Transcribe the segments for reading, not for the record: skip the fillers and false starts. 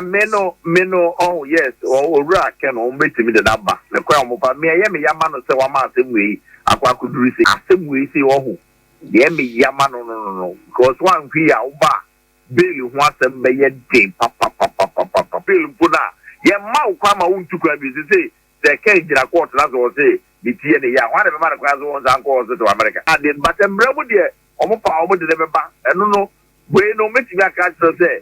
Me no, me no, oh yes, owura Ken no, wɔn bɛtumi de n'aba ne kwan a wɔn fa. Me ɛyɛ me yama no sɛ wama asɛm wei akɔ akɔduru sɛ asɛm wei sɛ ɔho deɛ me yama no, because wanhwi a woba a, bail ho asɛm bɛyɛ den papapapapapa. Bail mpo no a yɛmma wo kwan ma wontu kwan bi sɛ sɛ Ken gyina court na sɛ wɔ se ne tie ne yɛ a, hwan na bɛma no kwan sɛ wɔn nsa nkɔ hospital America adeɛ? But mmerɛ mu deɛ, ɔmo pa ɔmo de ne bɛba. Ɛno no wei no, mɛtumi aka akyerɛ sɛ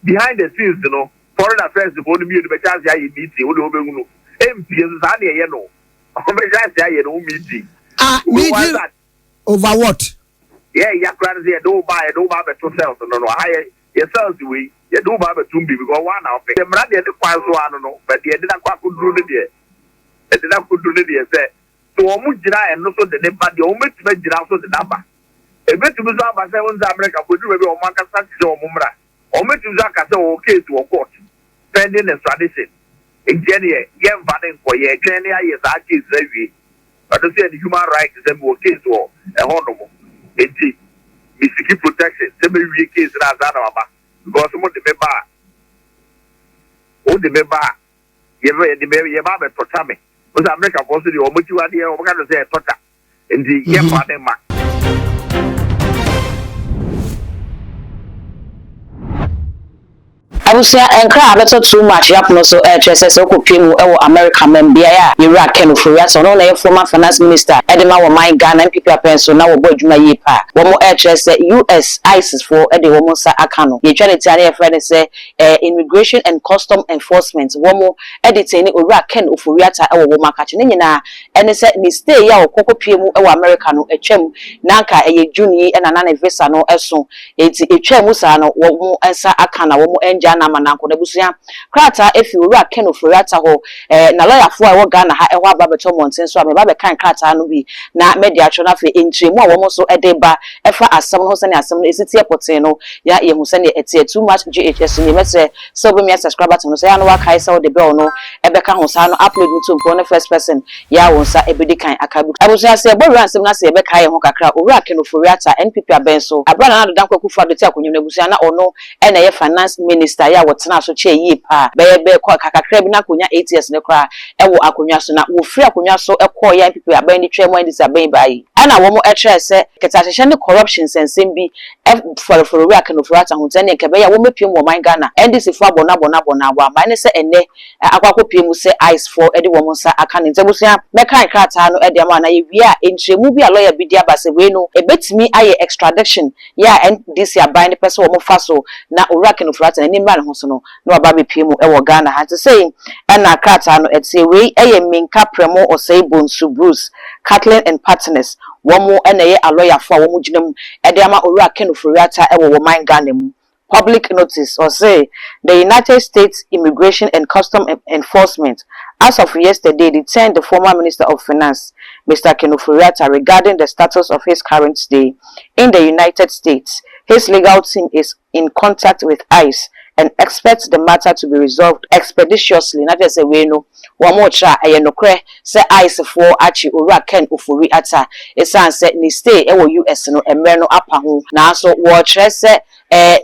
behind the scenes no, foreign affairs fo no mmienu bɛkyɛ ase ayɛ meeting. Wo de wobɛhunu mpie nso saa deɛ ɛyɛ no, ɔmo bɛkyɛ ase ayɛ no wo meeting. Ah, meeting over what? Yɛ ya kora no sɛ yɛde wo ba abɛto cells no aha yɛ cells wei, yɛde wo ba abɛto bi because one na ɔpɛ mmara deɛ ne kwan so ano no, but deɛ yɛde n'akɔ akɔduru no deɛ, yɛde n'akɔduru no deɛ, sɛ wɔn mo gyina ɛno so de ne ba deɛ, wɔn bɛtumi agyina so de n'aba. Ebetumi nso aba sɛ wɔn nsa America fo eduru baabi a wɔn ankasa hyehyɛ wɔn mmara, wɔn bɛtumi nso aka sɛ wɔwɔ case wɔ court pending extradition, nti ɛneɛ yɛmfa ne nkɔ, yɛtwɛn ne ayɛ saa case na awie. Ɔno nso yɛ ne human right sɛ mewɔ case wɔ ɛhɔ nom, nti me seek protection sɛ mewie case na ansa na waba, because mo de me ba a, wo de me ba a, yɛbɛ yɛde me yɛba abɛtɔta me mo sɛ America fo so deɛ, wɔn akyi wadeɛ wɔn ka no sɛ ɛtɔta, nti yɛmfa ne ma. Abusua, nkra a abɛtɔ Too Much yapono so ɛrekyerɛ sɛ wokɔpie mu ɛwɔ America man beaeɛ a yɛwura Ken Ofori-Atta, ɔno na ɛyɛ former finance minister ɛde ma wɔ man Ghana, NPP apɛn so na wɔbɔ adwuma yie paa, wɔn ɛrekyerɛ sɛ US ICE foɔ ɛde wɔn nsa aka no. Yɛtwa ne tia ne yɛfrɛ no sɛ Immigration and Custom Enforcement, wɔn ɛde tɛn owura Ken Ofori-Atta ɛwɔ wɔn akakye ne nyinaa ɛne sɛ ne stay yi a ɔkɔ kɔpie mu ɛwɔ America no atwam, na anka ɛyɛ June yi ɛna na ne visa no ɛso, eti etwa mu saa no, wɔn nsa aka na wɔn ngya na ama nanko. N'abusua krataa efi owura Ken Ofori-Atta hɔ na lɔyafoɔ a ɛwɔ Ghana ha ɛhɔ aba abɛtɔ mmɔnten so a mɛba abɛka krataa no bi na mɛde atwerɛ no. Afei nkyerɛmu a wɔn nso ɛde ba ɛfa asɛm no ho, sɛnea asɛm no esi teɛ pɔtee no, ya yɛhu sɛnea ɛteɛ. Too Much GHS ni, mɛsrɛ sɛ wobɛmia subscribe button no sɛ yɛa no, wakae sɛ wode bell no ɛbɛka ho saa no, upload no to mpɔ no, first person yɛ a wo nsa ɛbɛdi kan aka bi. Abusua, sɛ yɛbɔ wura nsɛm no ase, yɛbɛkae yɛn ho kakra. Owura Ken Ofori-Atta, NPP abɛn so abira Nana Addo Dankwa Akufo-Addo te akonnwa no, abusua, na ɔno ɛna ɛyɛ finance minister yɛ a wɔtena so kyɛɛ yie paa, bɛyɛ bɛyɛ kɔ kakra bi na akonnwa 8 years ne koraa ɛwɔ akonnwa so. Na wɔfiri akonnwa so ɛkɔɔ yɛ NPP abɛn de twɛn mu, NDC abɛn baa yi, ɛna wɔn ɛkyerɛ sɛ kɛtɛ ne corruption nsɛnsɛm bi ɛfɔrɔfɔrɔ owura Ken Ofori-Atta ho nkyɛn ne nkɛbɛyɛ a wɔn bɛpie mu wɔ ɔman Ghana. NDC fo abɔ no abɔ no abɔ no abɔ ama ɛne sɛ ɛnɛ akɔ akɔpie mu sɛ ICE foɔ ɛde wɔn nsa aka ne nsa. Abusua, mɛka nkrataa no ɛde ama na yɛwie a, nkyerɛmu bi a lɔya bi de aba sɛ wei no ebetumi ayɛ extradition yɛ a NDC aban no pɛ sɛ wɔn fa so na owura Ken Ofori-Atta n'anim mmra ne ho so no na waba abɛpie mu ɛwɔ Ghana ha. Nti sɛyi ɛna krataa no ɛte. Wei ɛyɛ Minka Premo Osei Bonsu Bruce Catlin and Partners, wɔn ɛna ɛyɛ alɔyafoɔ a wɔn gyina mu ɛde ama owura Ken Ofori-Atta ɛwɔ wɔn man Ghana mu. Public notice or say the United States Immigration and Custom Enforcement, as of yesterday, detained the former Minister of Finance, Mr. Ken Ofori-Atta, regarding the status of his current stay in the United States. His legal team is in contact with ICE and expects the matter to be resolved expeditiously. Na kyerɛ sɛ wei no, wɔn mo kyerɛ a ɛyɛ nokorɛ sɛ ICE foɔ akye owura Ken Ofori-Atta ɛsiane sɛ ne stay ɛwɔ US no mmerɛ no apa ho, nanso wɔrekyerɛ sɛ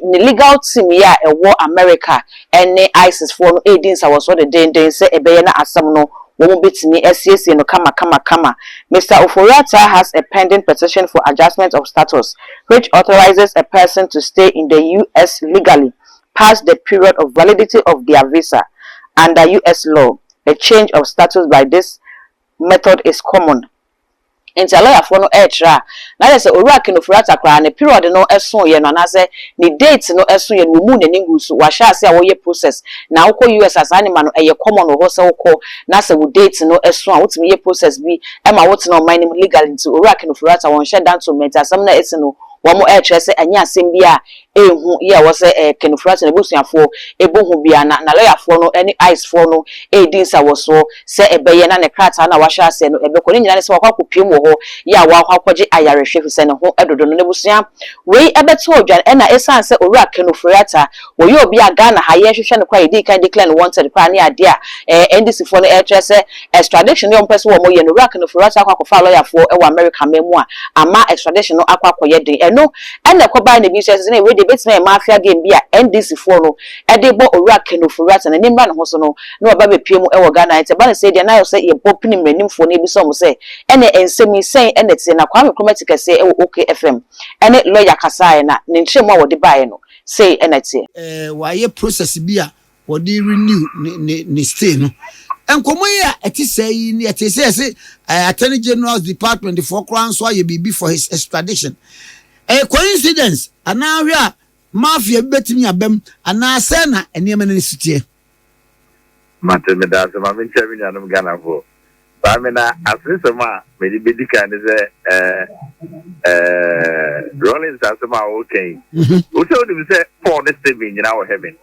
ne legal team yi a ɛwɔ America ɛne ICE foɔ no ɛredi nsawɔsoɔ dedenden sɛ ɛbɛyɛ na asɛm no wɔn bɛtumi asiesie no kama kama kama. Mr. Ofori-Atta has a pending petition for adjustment of status, which authorizes a person to stay in the US legally past the period of validity of their visa. Under US law, a change of status by this method is common. Nti alɔyafoɔ no ɛrekyerɛ a, na yɛ sɛ owura Ken Ofori-Atta koraa ne period no ɛso yɛ no anaasɛ ne date no ɛso yɛ no, wɔn mu n'ani gu so, wahyɛ ase a wɔyɛ process na wokɔ US a, saa nneɛma no ɛyɛ common wɔ hɔ sɛ wokɔ na sɛ wo date no ɛso a, wotumi yɛ process bi ɛma wotena ɔman no mu legally. Nti owura Ken Ofori-Atta wɔn hyɛ danto mɛnti asɛm no ɛsi no, wɔn ɛrekyerɛ sɛ ɛnyɛ asɛm bi a ehu yi a wɔsɛ Ken Ofori-Atta n'abusuafoɔ ebu ho bia na lɔyafoɔ no ɛne ICE foɔ no ɛredi nsawɔsoɔ sɛ ɛbɛyɛ na ne krataa na wahyɛ aseɛ no ɛbɛkɔ ne nyinaa ne sɛ wakɔ akɔpie mu wɔ hɔ yi a wakɔ akɔgye ayarehwɛ fi sɛ ne ho ɛdodo no. N'abusua wei ɛbɛto odwan ɛna ɛsan sɛ owura Ken Ofori-Atta wɔyɛ obi a Ghana ha yɛhwehwɛ no koraa, yɛdi kan declare no wanted koraa ne adeɛ a NDC foɔ no ɛrekyerɛ sɛ extradition ne wɔn pɛ sɛ wɔn yɛ no. Owura Ken Ofori-Atta akɔ akɔfa lɔyafoɔ ɛwɔ America man mu a ama extradition no akɔ akɔyɛ den. Ɛno ɛna ɛkɔbaa na ebi nso ɛsɛ sɛ wei de ɛbɛtumi ayɛ mafia game bi a NDC foɔ no de rebɔ Owura Ken Ofori-Atta n'ani mmra ne ho so no na waba abɛpue mu wɔ Ghana. Nti ɛba no sei deɛ na ayɛ sɛ yɛbɔ pini mmaranimfoɔ na yɛbisa wɔn sɛ ɛneɛ nsɛm yi sɛn na ɛteɛ na Kwame Nkrumah ti kɛseɛ wɔ OK FM ne lɔya kasaeɛ na ne nkyerɛmu a wɔde baeɛ no sei na ɛteɛ. Wɔayɛ process bi a wɔde renew ne ne ne stay no. Nkɔmmɔ yi a ɛte sɛɛ yi ne ɛte sɛ yɛse Attorney General's Department foɔ koraa nso ayɛ biribi for his extradition. Ɛyɛ coincidence anaa hwɛ a mafia bi bɛtumi aba mu anaa sɛn na nneɛma no si teɛ? Mate, medaase. Ma menkyia me nuanom Ghanafoɔ. Kwame, na aseresɛm a mede bɛdi kan ne sɛ eh, eh, Rawlings asɛm a wɔreka yi, wo sɛ wonim sɛ Paul ne Stephen nyinaa wɔ heaven?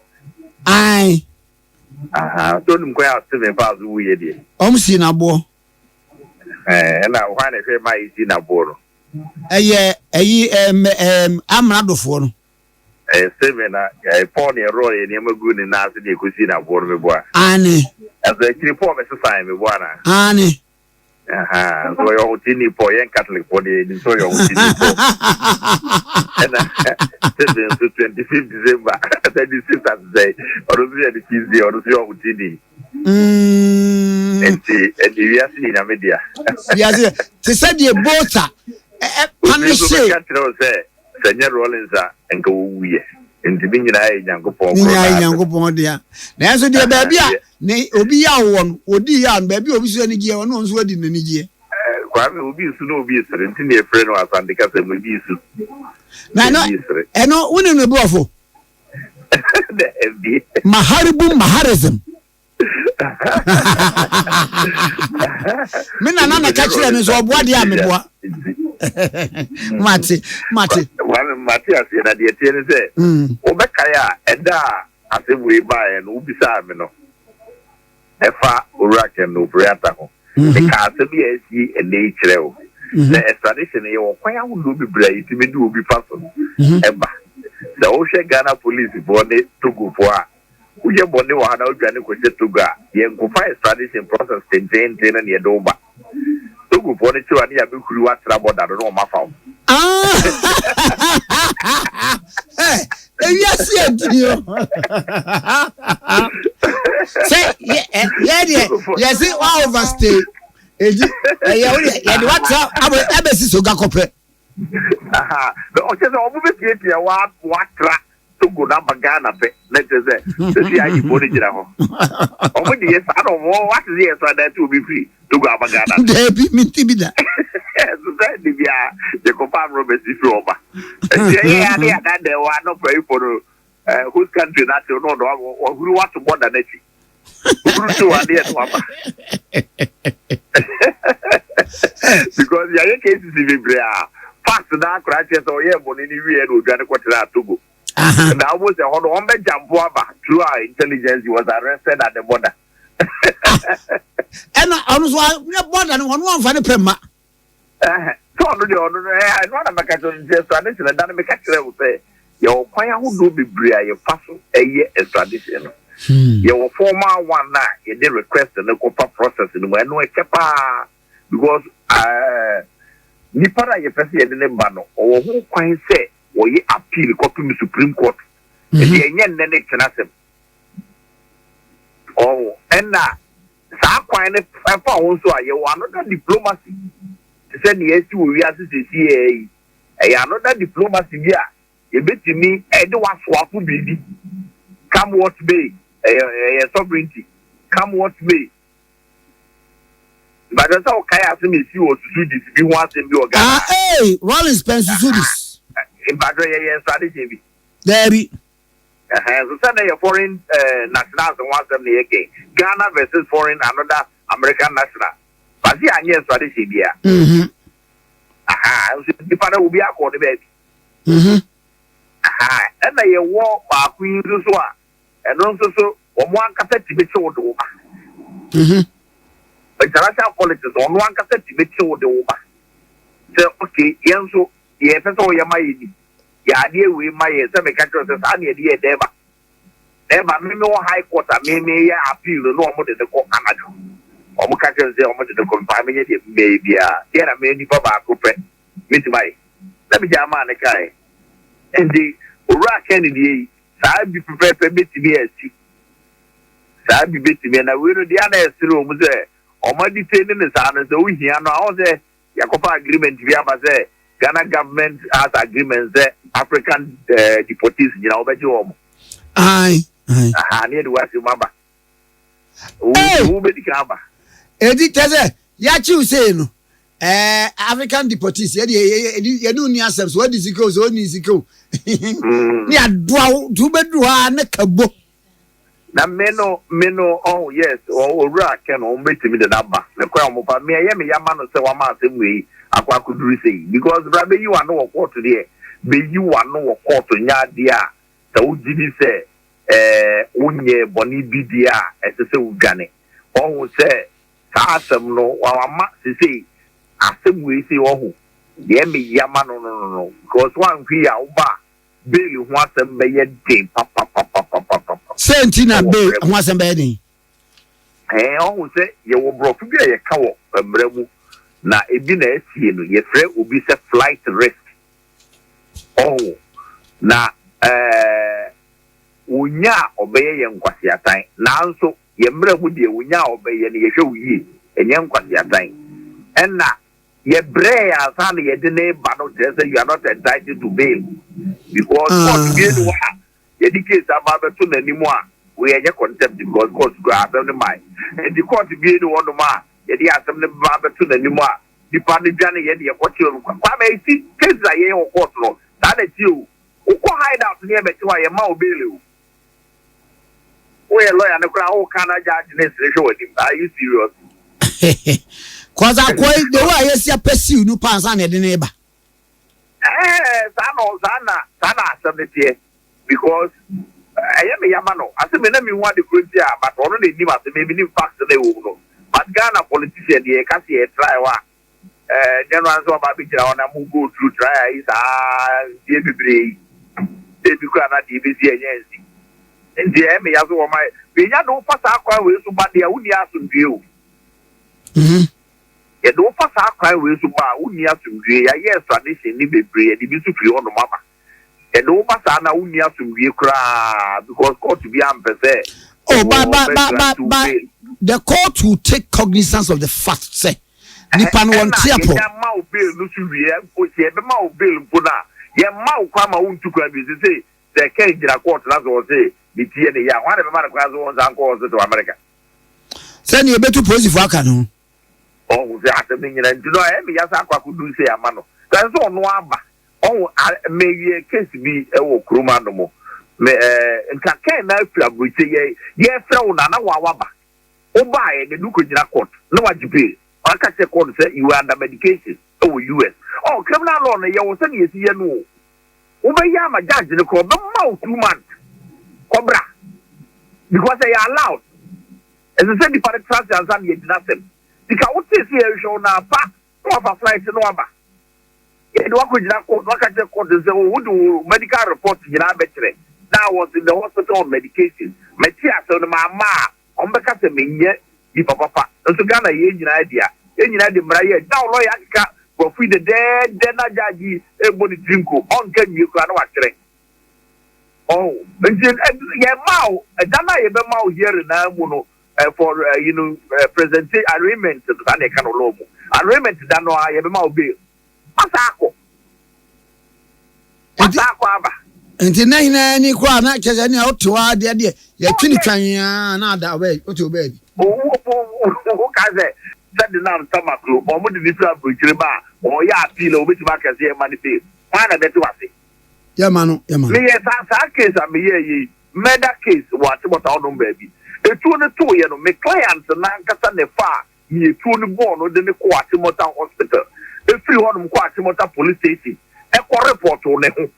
Ae. Aha, sɛ wonim kwan a Stephen faa so wuiɛ deɛ? Wɔn sii no aboɔ. Ɛɛ, ɛna hwan na ɛhwɛ maa yɛsii no aboɔ no? Ɛyɛ ɛyi ɛm ɛm amradofoɔ no. Ɛyɛ Stephen na ɛyɛ Paul na ɛrɔɔ yɛ nneɛma guu ne nan ase de ɛkɔsii no aboɔ no, meboa? Aane. Ɛnso akyiri Paul bɛsesaeɛ, meboa anaa? Aane. Ahaa, nso ɔyɛ ɔhoteni Paul, yɛn Catholic foɔ deɛ yɛnim sɛ ɔyɛ ɔhoteni Paul. Ɛna Stephen nso 25 December, 26 asesɛe, ɔno nso yɛ ne feast day, ɔno nso yɛ ɔhoteni. Nti, ɛnti wiase yɛ Nyame dea. Wiase te sɛ deɛ Bota ɛ Obi nso panishe. bɛka kyerɛ wo sɛ, Sɛ ɛnyɛ Rawlings a, nka ɔwuiɛ. Nti ne nyinaa yɛ Nyankopɔn Ne korɔ nyinaa yɛ n'asɛm. Nyankopɔn dea. Nanso deɛ baabi a ne obi yaw wɔ no, ɔdi yaw no, baabi a obi nso ani gyeɛ, ɔno nso adi n'anigyeɛ. Kwame, obi resu na obi resere, nti na yɛfrɛ no Asante kasa mu, ebi resu Na na ɛno, ebi resere. ɛno, wonim ne borɔfo? Daabi. Maharibum Maharism. Me nana na ɛka kyerɛ me sɛ ɔboa deɛ a meboa. Mate, mate. Kwame, mate aseɛ na deɛ ɛteɛ ne sɛ, wobɛkae a ɛda a asɛm wei baeɛ no, wobisaa me no, ɛfa Owura Ken Ofori-Atta ho. Mekaa asɛm yi a asi ɛnnɛ yi kyerɛɛ wo. Sɛ extradition no, yɛwɔ kwan ahodoɔ bebree a yɛtumi de obi fa so ba. Sɛ wohwɛ Ghana polisifoɔ ne Togofoɔ a, Woyɛ bɔne wɔ ha na wodwane kɔhyɛ Togo a, yɛnkɔfa extradition process tenteenten no na yɛde wo ba. Togofoɔ no kye wo a ne yɛabɛhuri wo atra border no na wɔafa wo. Ah! Hey, ewiase adi o. Sɛ yɛ yɛ deɛ yɛsi wa overstay edi ɛyɛ wo deɛ yɛde watra abɛ abɛsi soga kɔpɛ. Aha, na ɔkyɛ sɛ wɔn bɛpiapia wa watra Togo no aba Ghana pɛ na kyerɛ sɛ sɛsi ayifoɔ no gyina hɔ. Wɔn de yɛ saa na wɔn wate sɛ yɛ sradan ti obi firi Togo aba Ghana. Daabi mente bi da. Ɛso sɛ de bia yɛkɔfa amrɔbɛsi firi ɔba. Nti ɛyɛ ya ne yɛada dɛ wɔ anɔpa yifoɔ no host country no atew na ɔdɔ wahuri wato bɔda no akyi. Woburu to adeɛ no aba. Because yɛayɛ cases bebree a fact na akora kyerɛ sɛ ɔyɛɛ bɔne no wieɛ na odwane kɔtenaa Togo. Na wobɛhu sɛ hɔ no wɔn bɛgya mpo aba through our intelligence he was arrested at the border. Ɛna ɔno nso nyɛ border no ɔno amfa ne pɛ mma. Sɛ ɔno deɛ ɔno no ɛno ara na mɛka kyerɛ no nti extradition ɛda no meka kyerɛ wo sɛ yɛwɔ kwan ahodoɔ bebree a yɛfa so ɛyɛ extradition no yɛwɔ formal one a yɛde request no kɔfa process no mu ɛno ɛkyɛ paa because uh, nipa no a yɛpɛ sɛ yɛde ne ba no ɔwɔ ho kwan sɛ wɔyɛ appeal kɔpem supreme court nti ɛnyɛ nnɛ ne kyena asɛm ɔho ɛna Saa kwan no fa ho nso a, yɛwɔ another diplomacy te sɛ nea asi wɔ wiase seesei yi. Ɛyɛ another diplomacy bi a yɛbɛtumi de wasoafo biribi, come what may, ɛyɛ ɛyɛ sovereignty, come what may. Ìbàdàn sɛ ɔkae asɛm esi wɔ Susudis bi ho asɛm bi wɔ Ghana. Ah, ee, Rawlings pɛn Susudis. Ìbàdàn yɛyɛ extradition bi. Daabi. Ɛhɛn, so sɛ na yɛ foreign eh, nationals ho asɛm na yɛkɛ, Ghana versus foreign another American national. Base anyɛ extradition bia. Aha, nso nipa na obi akɔ ne baabi. Aha, ɛna yɛwɔ baako yi nso so a, ɛno nso so wɔn ankasa tumi kye wo de wo ba. International politics, ɔno ankasa tumi kye wo de wo ba. Sɛ okay, yɛn nso yɛpɛ sɛ ɔyɛ ma yɛ ni. Yɛ adeɛ wei ma yɛn sɛ meka kyerɛ wo sɛ saa na yɛde yɛɛ Dɛɛba. Dɛɛba me mewɔ high court a me meyɛ appeal no na wɔn de no kɔ anadwo. Wɔn ka kyerɛ me sɛ wɔn de no kɔ mepaa menyɛ deɛ mɛyɛ biara. Deɛ na me nipa baako pɛ mɛtumi ayɛ. Na megyaa maa no kaeɛ. Nti. Owura Ken deɛ yi, saa bi pɛpɛɛpɛ bɛtumi asi. Saa bi bɛtumi na wei no deɛ ana ɛsere wɔn sɛ wɔn adetain ne saa no, sɛ wohia no a, wɔn sɛ yɛakɔfa agreement bi aba sɛ Ghana government has agreement sɛ African deportees nyina wɔbɛgye wɔn. Ayi. Aha ne yɛde wɔ asɛm aba. Hey! Wo bɛdi kan aba. Edi kyɛ sɛ yɛakyiw sei no, African deportees, yɛde yɛne onni asɛm so wadi sika o, sɛ onni sika o, ne adoa wo nti wobɛduru hɔ a ne kabo. Na me no oh yes, owura Ken no, wɔn bɛtumi de n'aba me kwan a wɔn fa me ɛyɛ me yama no sɛ wama asɛm wei akɔ akɔduru sɛ yi, because bra bɛyi w'ano wɔ court deɛ, bɛyi w'ano wɔ court nyɛ adeɛ a sɛ wogye di sɛ wonyɛ bɔne bi deɛ a ɛsɛ sɛ wodwane. Ɔho sɛ saa asɛm no wama sesei asɛm wei sei, ɔho deɛ me yama no, because wanhwɛ yi a, woba a, bail ho asɛm bɛyɛ den papapapapapa. Sɛ nti na bail ho asɛm bɛyɛ den? Ɔho sɛ yɛwɔ borɔfo bi a yɛka wɔ mmerɛ mu na ebi na asie no, yɛfrɛ obi sɛ flight risk. Ɔho na wonya a ɔbɛyɛ yɛ nkwaseatan, nanso yɛ mmerɛ mu deɛ, wonya a ɔbɛyɛ no, yɛhwɛ wo yie, ɛnyɛ nkwaseatan. Ɛna yɛbrɛ ansa na yɛde ne ba no kyerɛ sɛ you are not entitled to bail, because court bie no hɔ a yɛde case aba abɛto n'anim a wɔyɛ contempt, because court kura asɛm no mae. Nti court bie no hɔnom a yɛde asɛm no ba abɛto n'anim a nipa no dwane, yɛde yɛkɔkyerɛ no Kwame esi case a yɛyɛ wɔ court no saa na tie o. Wokɔ hide out ne yɛbɛkye hɔ a, yɛma wo bail o. Woyɛ lawyer no koraa, woka na judge ne sere hwɛ w'anim. Are you serious? Cause akɔ yi, the way a yɛsi apɛsiw no pa ansa na yɛde ne ba. Saa na asɛm no teɛ, because ɛyɛ me yama no asɛm na mi hu ade kuro nti a, but ɔno na enim asɛm, emi nim facts na ɛwɔ mu no. But Ghana politician deɛ, yɛka se yɛ try hɔ a, nyɛ no anso ɔba abɛgyina hɔ na mo go through trial yi saa ntie bebree yi, ebi kura na deɛ ebesi ɛnyɛ nsi. Nti ɛyɛ me ya so wɔn ayɛ yɛnya de wofa saa kwan wei so ba deɛ, wonni asomdue o. Yɛde wofa saa kwan wei so ba a, wonni asomdue. Yɛayɛ extradition ne bebree, yɛde bi nso firi hɔnom aba. Yɛde woba saa na wonni asomdue koraa, because court bi ampɛ sɛ. Oh, but the court will take cognizance of the fact sɛ nipa no wɔn ti apɔ. Ɛna yɛnya wo bail no so wie mpo, sɛ yɛbɛma wo bail mpo no a, yɛma wo kwan ma wontu kwan bi sɛ Ken gyina court na sɛ ɔse ne ti yɛ ne yɛ a, hwan na bɛma no kwan so wɔn nsa nkɔ hospital America? Sɛnea ebetu polisifoɔ aka no. Ɔho sɛ asɛm no nyina nti no, ɛyɛ me yasa akɔ akɔduru sɛ ama no sɛ ɔno aba. Ɔho meyɛ case bi wɔ kurom anom me nka Ken na afiri aburokye, yɛ yɛfrɛ wo na wa waba, wobaeɛ de no kɔgyina court na wagye bail, waka kyerɛ court sɛ you are under medication ɛwɔ US. Oh, criminal law no, yɛwɔ sɛdeɛ yɛsi yɛ no o. Wobɛyɛ ama judge no korɔ, ɔbɛma wo 2 months kɔbra, because ɛyɛ allowed. Ɛsɛ sɛ nipa no tena ase ansa na yɛgyina asɛm sika. Wote sɛ yɛhwehwɛ wo na apa na wafa flight na waba, yɛde wakɔgyina court na waka kyerɛ court sɛ o, wode wo medical report nyinaa bɛkyerɛ na I was in the hospital on medication. Mɛte asɛm no maama a, ɔmbɛka sɛ menyɛ nipa papa. Nso Ghana yɛn nyinaa dea, yɛn nyinaa de mmara yɛ na ɔlɔyɛ akeka borɔfo yi dɛdɛɛdɛ na judge ebɔ ne tiri nko, ɔnka nwie koraa na wakyerɛ. Ɔho nti yɛma wo ɛda no a yɛbɛma wo hearing naa mu no for present arraignment no, saa na ɛka no law mu, arraignment da no a yɛbɛma wo bail, wasa akɔ, wasa akɔ aba. Nti na nyinaa ni koraa na kyerɛ sɛ nea wote hɔ adeɛ deɛ, yɛtwe ne twan a na ada wote wo baabi. Wo ka sɛ Sedina Tamakloe, ɔmo de ne firi aburokyire ba a, ɔyɛ appeal a, obetumi akɛse yɛ ma ne bail, kwan na bɛte wase. Yɛma no, yɛma no. Meyɛ saa case a meyɛ yi, murder case wɔ Achimota hɔnom baabi. Etuo no too yɛ no, me client n'ankasa ne fa a ne etuo no bɔɔ no de ne kɔ Achimota Hospital, efiri hɔnom kɔ Achimota Police Station, ɛkɔ report ne ho,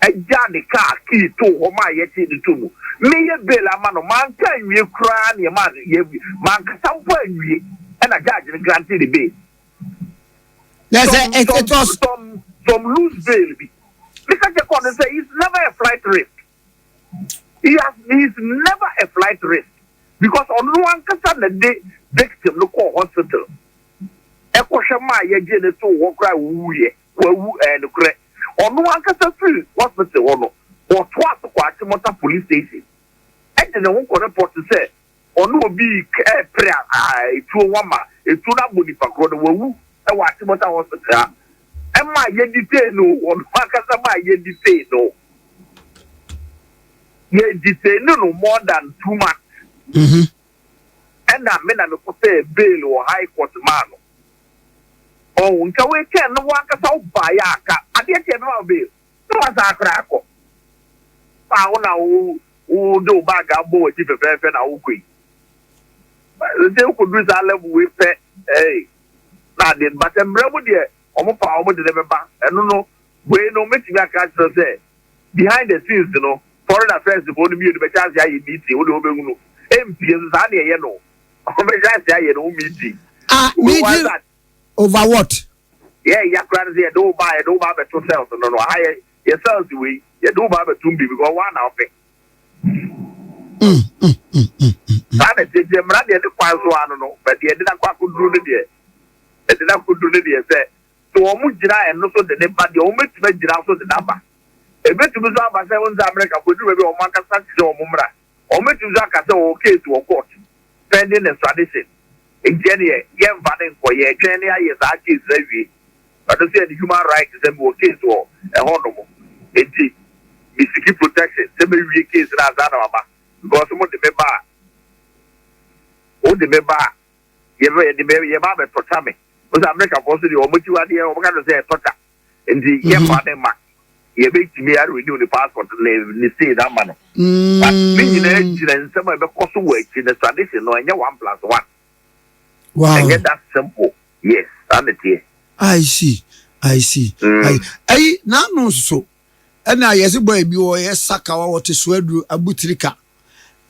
ɛgya ne car key to hɔ maa yɛkye ne to mu. Meyɛ bail ama no, manka anwie koraa ne ɛma yɛ mankasa mpo anwie, ɛna judge no granted the bail. Na sɛ it was some loose bail bi. Mr. Jekon say he's never a flight risk. He's never a flight risk because ɔno ankasa na de victim no kɔɔ hospital. Ɛkɔhwɛ maa yɛgye ne to hɔ koraa, wowuyɛ wawu, ɛyɛ nokorɛ. Ɔno ankasa firi hospital hɔ no. Wɔtoaa so kɔɔ Achimota Police Station de ne ho kɔ report sɛ ɔne obi repere etuo ho ama etuo no abɔ nipa korɔ no, wawu wɔ Achimota Hospital ha. Ɛmaa yɛ detain no, ɔno ankasa maa yɛ detain no. Yɛ detain no more than 2 months. Ɛna me na mekɔpɛɛ bail wɔ High Court maa no. Ɔho nka wei kyɛn no, wankasa wo baeɛ a ka adeɛ kyɛ ɛbɛma wo bail na wasan akora akɔ fa wo na wo wo de wo bag abɔ w'akyi fɛfɛɛfɛ na wokɔ yi sɛ wokɔduru saa level wei pɛ ɛy na adeɛ no, but mmerɛ mu deɛ ɔmo pa ɔmo de ne bɛba. Ɛno no wei no mɛtumi aka akyerɛ sɛ behind the scenes no, foreign affairs foɔ no mmienu bɛkyɛ ase ayɛ meeting. Wo de wobɛhunu ɛmpie nso saa deɛ ɛyɛ no, ɔbɛhyɛ ase ayɛ no wo meeting. Ah, meeting over what? Yɛ ya kora no sɛ yɛde wo ba abɛto cells no aha yɛ cells wei, yɛde wo ba abɛto bi because wa na ɔpɛ. Saa na tietie mmara deɛ ne kwan so ano no, but deɛ yɛde n'akɔ akɔduru no deɛ, yɛde n'akɔduru no deɛ sɛ wɔn mo gyina ɛno so de ne ba deɛ, wɔn bɛtumi agyina so de n'aba. Ebɛtumi nso aba sɛ wɔn nsa Amerika kɔduru baabi a wɔn ankasa hyehyɛ wɔn mmara, wɔn bɛtumi nso aka sɛ wɔwɔ case wɔ court pending extradition, nti ɛneɛ yɛmfa ne nkɔ, yɛtwɛn ne ayɛ saa case na awie. Ɔno nso yɛ ne human right sɛ mewɔ case wɔ ɛhɔ nom, nti me seek protection sɛ mewie case na ansa na waba, because mo de me ba a, wo de me ba a, yɛbɛ yɛde me yɛba abɛtɔkya me o. Sɛ Amerikafoɔ so deɛ, wɔn akyi wadeɛ wɔn ka no sɛ ɛtɔkya, nti yɛmfa ne ma yɛbɛtumi arenew ne passport ne stay na ama no. But ne nyinaa gyina nsɛm a ɛbɛkɔ so wɔ akyi. Ne tradition no ɛnyɛ one plus one. Ɛnyɛ that simple. Yes, saa na teɛ. I see, I see. Ayi n'ano nso ɛna yɛsɛ bɔ ebi wɔ yɛ sakawa wɔte so aduru abutirika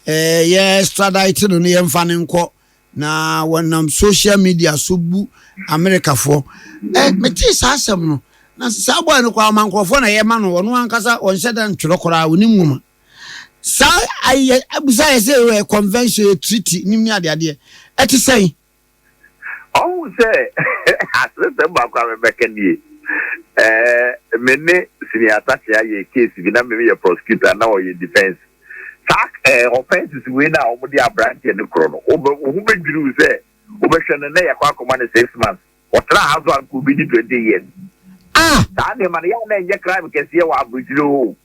yɛ extradite no yɛmfa ne nkɔ na wɔnam social media so bu Amerikafoɔ. Metee saa asɛm no na saa bɔɔ no koraa ɔma nkurɔfoɔ na yɛma no, ɔno ankasa ɔnhyɛ da ntwerɛ koraa, onim nwoma saa ayɛ abusa yɛ sɛ ɛyɛ convention, yɛ treaty nim ne adeadeɛ ɛte sɛn? Ɔhu sɛ asesɛm baako a mebɛka nie, me ne senior attaché ayɛ case bi na me yɛ prosecutor na ɔyɛ defence. Saa offences wei na wɔde aberanteɛ no korɔ no, wo ho bɛdwiriw sɛ wobɛhwɛ no na yɛkɔ akɔma no 6 months, ɔtena ha so anka obi di 20 years. Ah. Saa nneɛma no yɛ na ɛnyɛ crime kɛseɛ wɔ aburokyire o.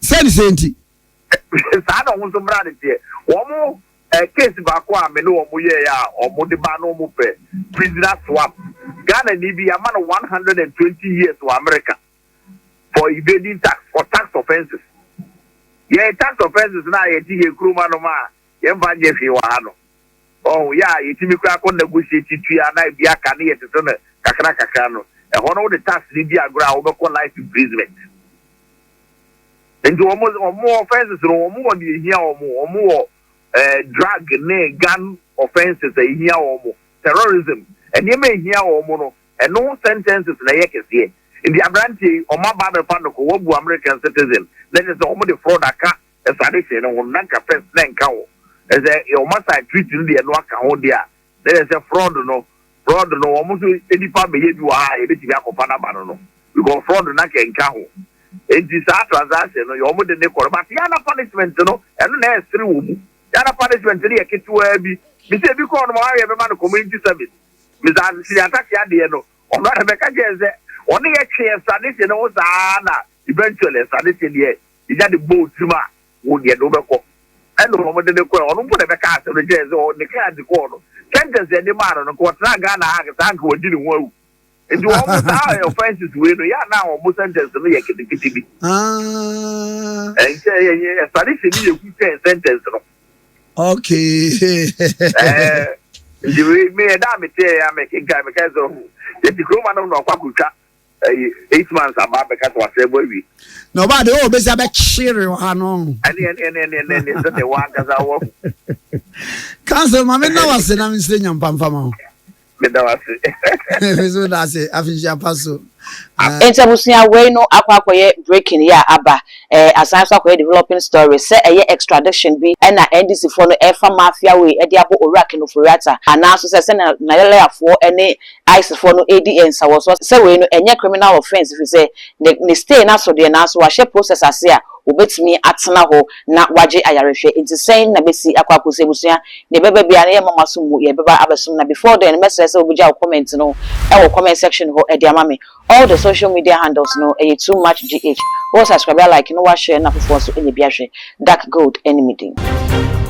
Sɛne sɛ nti? Saa na ɔho nso mmra ne teɛ. Wɔn case baako a me ne wɔn yɛɛ a wɔn de ba no, wɔn pɛ prisoner swap. Ghana ni bi ama no 120 years wɔ America for evading tax, for tax offences. Yɛn tax offences na yɛte yɛ kurom anom a yɛmfa nyɛ hwee wɔ ha no, ɔho yɛ a yɛtumi kora akɔ negotiate tua na ebi aka ne yɛtete no kakra kakra no. Ɛhɔ no wode tax ne di agorɔ a, wobɛkɔ life imprisonment. Nti wɔn offences no, wɔn wɔ deɛ ehia wɔn. Wɔn wɔ drug ne gun offences a ehia wɔn, terrorism nneɛma ehia wɔn no, ɛno sentences na ɛyɛ kɛseɛ. Nti aberanteɛ yi, wɔn aba abɛfa no kɔ wabu American citizen na kyerɛ sɛ wɔn de fraud aka extradition no ho na nka first na nka ho ɛsɛ wɔn asan treaty no deɛ no aka ho deɛ a, na yɛ sɛ fraud no wɔn nso nipa bɛyɛ bi wɔ ha a yɛbɛtumi akɔfa n'aba no, because fraud na kɛnka ho. Nti saa transaction no yɛ wɔn de ne kɔ no, but yana punishment no, ɛno na ɛsere wɔ mu. Yana punishment no yɛ ketewaa bi bisi ebi kɔɔ no ma wɔayɛ bɛma no community service. Mr Asisi Atake adeɛ no, ɔno ara bɛka kyerɛ sɛ ɔne yɛ twe extradition no ho saa na eventually extradition deɛ yɛgya de bɔ otirim a wo deɛ de wobɛkɔ. Ɛna wɔn de ne kɔɛ, ɔno mpo na ɛbɛka asɛm no kyerɛ sɛ ne client kɔɔ no, sentence yɛde maa no no, nka ɔtena Ghana ha saa nka wadi ne ho awu. Nti wɔn mo saa offences wei no yɛ ana wɔn sentence no yɛ ketekete bi. Ɛnkyɛ yɛ extradition no yɛ hu kyɛn sentence no. Ɛɛ, nti wei mi ɛda a mi te yɛ a mi kenkan mi ka sɛ ɔho yɛte kurom anam na ɔkɔ akotwa ɛyi 8 months aba abɛka sɛ wasɛ bɔ awie. Na ɔbaa de o bɛsi abɛkyere wɔ ha no. Ɛne sɛ de wɔ ankasa wɔ. Counsel, maame na wase na mesrɛ nyampamfa ma wo. Meda wase. Me so da ase, afinhyia pa so. Enti abusua wei no akɔ akɔyɛ breaking yi a aba eh, asan nso akɔyɛ developing story sɛ ɛyɛ extradition bi ɛna NDC foɔ no ɛrefa mafia wei ɛde abɔ Owura Ken Ofori-Atta anaa nso sɛ sɛnea n'alɔyafoɔ ɛne ICE foɔ no ɛredi nsawɔsoɔ sɛ wei no ɛnyɛ criminal offence firi sɛ ne ne stay no aso deɛ, nanso wahyɛ process ase a wɔbɛtumi atena hɔ na wagye ayarehwɛ. Nti sɛn na bɛsi akɔ akɔsi, abusua? Deɛ ɛbɛba biara no, yɛ mama so mu yɛbɛba abɛsom. Na before then, mɛsrɛ sɛ wobɛgya wo comment no ɛwɔ comment section hɔ ɛde ama me. All the social media handles no ɛyɛ Too Much GH. Wɔ subscribe, like na wahyɛ na foforɔ nso ɛnya bi ahwɛ. Dark Gold ɛne me din.